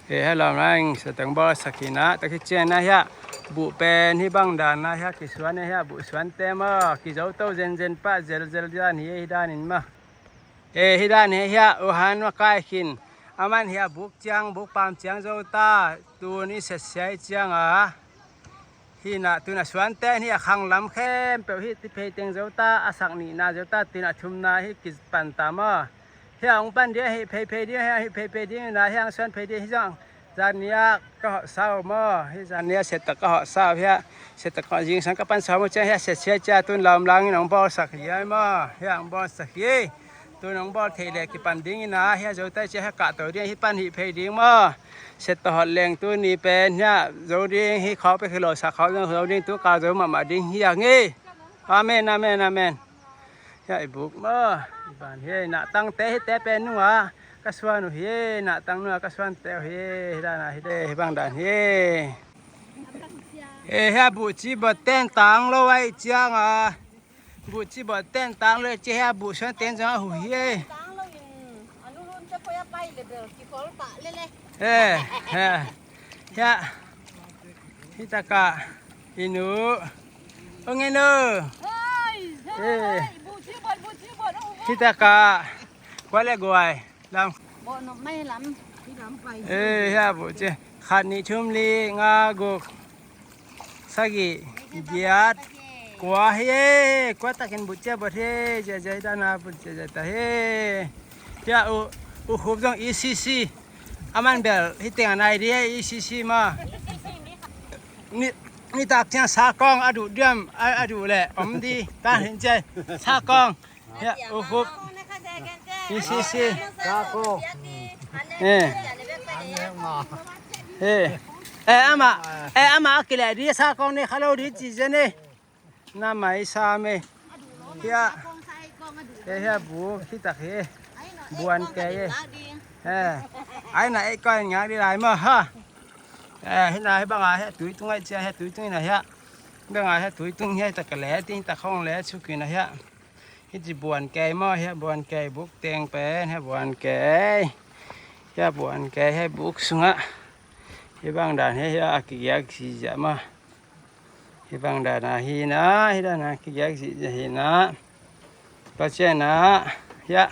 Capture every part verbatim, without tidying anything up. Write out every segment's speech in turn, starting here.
E, hello, nang, sa teng bawlsak hi na, tak hi ciang na hiah, buh pen hih bang dan na hiah kisuan na hiah, buh suante maw, kizo to zenzen pah zelzel dan hi, hih danin maw. E, hih dan hi hiah, uhan makai khin, aman hiah buk ciang, buk pam ciang zo ta, tuni sesiai ciang a. Hih na, tun a suante hih a khanglam khempeuh hih ti phei teng zo ta, a sak nihna zo ta, tun a thumna hih kipan ta maw. Hih a hong pan ding, hih phei phei ding, hih phei phei ding na, hih a suan phei ding, hih zong zan ni a ka hawh sau maw, hih zan ni a set tak ka hawh sau, hih a set tak ka hawh zingsang ka pan sau maw, ciang hih a set sia cia tun lam langin hong bawlsak hi ai maw, hih a hong bawlsak hi. Tun hong bawl thei leh kipan ding ina, hia zo tai cia hia kah to ding, hih pan hih phei ding maw. Set to hot leng tuni pen hia zo ding, hih khawng pek hi lo, sa khawng zo ding, tu kal zo mahmah ding hi a ngei. Amen, amen, amen. Hia i buk maw. I ban hi, nahtang te hi te pen nunga ka suan uh hi, nahtang nunga ka suan te uh hi, hi dan a hi de, hi bang dan hi. E, hia buh ci bawt ten tang lo ai ciang a. Buh ci bawh ten tang le ci hia buh suan ten zong a hu hi e. Tang lo in, a nu lun te poi a pai le bel kikol pah le le. E, e, hia. Hi taka i nu. Ong en o. Hoi, hoi, hoi, buh ci bawh, buh ci bawh, ong bawh. Hi taka. Kua le guai. Lam. Bawh nop mai lam. Hi lam pai. E, hia buh ci. Khat nih thum li nga guk. Sagih, giat, kua hi e, kua takin buh cia bawt hi e, zia zia hi dana buh cia zia ta hi e. Tia u, u khup zong E C C. Aman bel, hi teng a nai di e, E C C ma. Ni, ni tak ciang sa kong a duh diam, a, a duh le, om di, ta hin cia, sa kong. Hia, u khup. I si si. Kako. E. E. E, ama. E, ama a kileh di sa kong ni kha lo di ci zen e. Na mai sa me. Hia. E, hia bu, hi tak hi. Buan ke e. E. Ai na e koi ngak di lai ma ha. E, hi na hi bang a hia tui tung ai cia hia tui tung na hia. Bang a hia tui tung hia tak le ti tak khong le su ki na hia. Hih ci buan kei maw, hia buan kei buk teng pen, hia buan kei. Hia buan kei, hia buk sungah. Hih bang dan hia, hia a kigiak zihziah maw. Hih bang dan a hi na, hih dan a kigiak zihziah hi na. Tua ciang na, hia.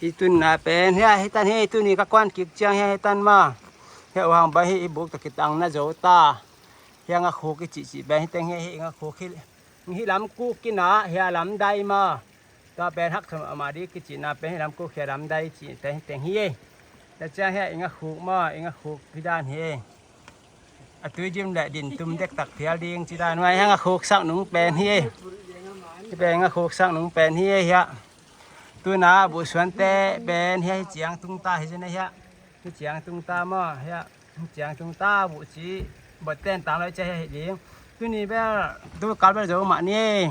Hih tun na pen, hia hih tan hia, hih tun hi ka kuan kik ciang hia hih tan maw. Hia uhang bai hih buk ta kitang na zo ta. Hia nga khuk i cihcih pen, hih teng hia, hih nga khuk hih. Hih lam kuk kina, hia lam dai maw. Tua pen hak thum a mah di kicihna pen hih lam kuk hia lam dai cih pen hih teng hi e. Tua ciang hia i nga khuk maw, i nga khuk hi dan hi e. A tui dim le din tum dektak phial ding ci dan maw, hia nga khuk sak nung pen hi e. Hih pen nga khuk sak nung pen hi e hia. Tuna buh suante pen hia hi ciang tung ta hi zin e hia. Hi ciang tung ta maw hia. Ciang tung ta buh ci bawt ten tang lo i cia hi ding. Tuni bel tu kal bel zo mah ni.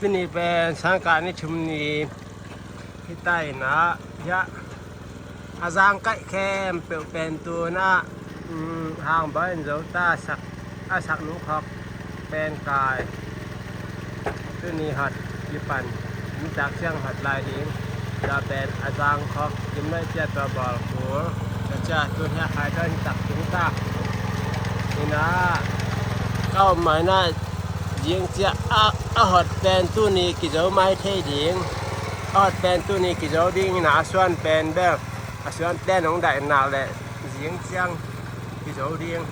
Tuni pen sangkah ni thum ni hi ta ina hia. A zang kaih khempeuh pen tuna hang bawh in zo ta sak a sak nu khawk pen kai. Tuni hot kipan nitak ciang hot lai ding. Tua pen a zang khawk kim lai cia tua bawl kul. Tua cia tun hia khai tua nitak tung ta. Ina ka om mai na zing cia a, a hot pen tuni kizo mai thei ding. A hot pen tuni kizo ding ina a suan pen bel. A suan pen hong daih nak le zing ciang kizo ding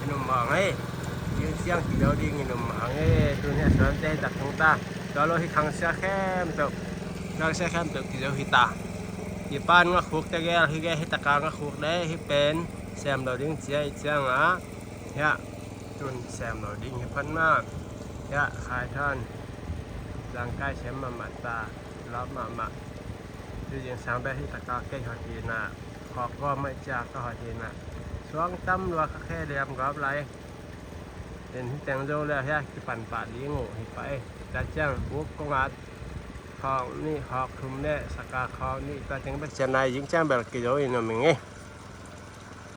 i num mah ang e. Zing ciang kizo ding i num mah ang e. Tun hi a suan te hi tak thung ta. Tua lo hi khangsia khempeuh. Khangsia khempeuh kizo hi ta. Hi pan nga khuk te gel hi gel hi taka nga khuk le hi pen sem lo ding cia i ciang a. Hia tun sem lo ding hi pan ma. Hia khai than. Zangkai sem mahmah ta. Lawp mahmah. Tui zingsang bek hi taka kei hot hi na, khawk gawm mah cia ka hot hi na. Suang tam lua ka khe liam gawp lai. Len hi teng zo le hia kipan pah ding uh hi pah e. Tua ciang buk kong at khawk nih khawk thum le saka khawk nih tua teng bek cian lai zing ciang bel kizo in om ing e.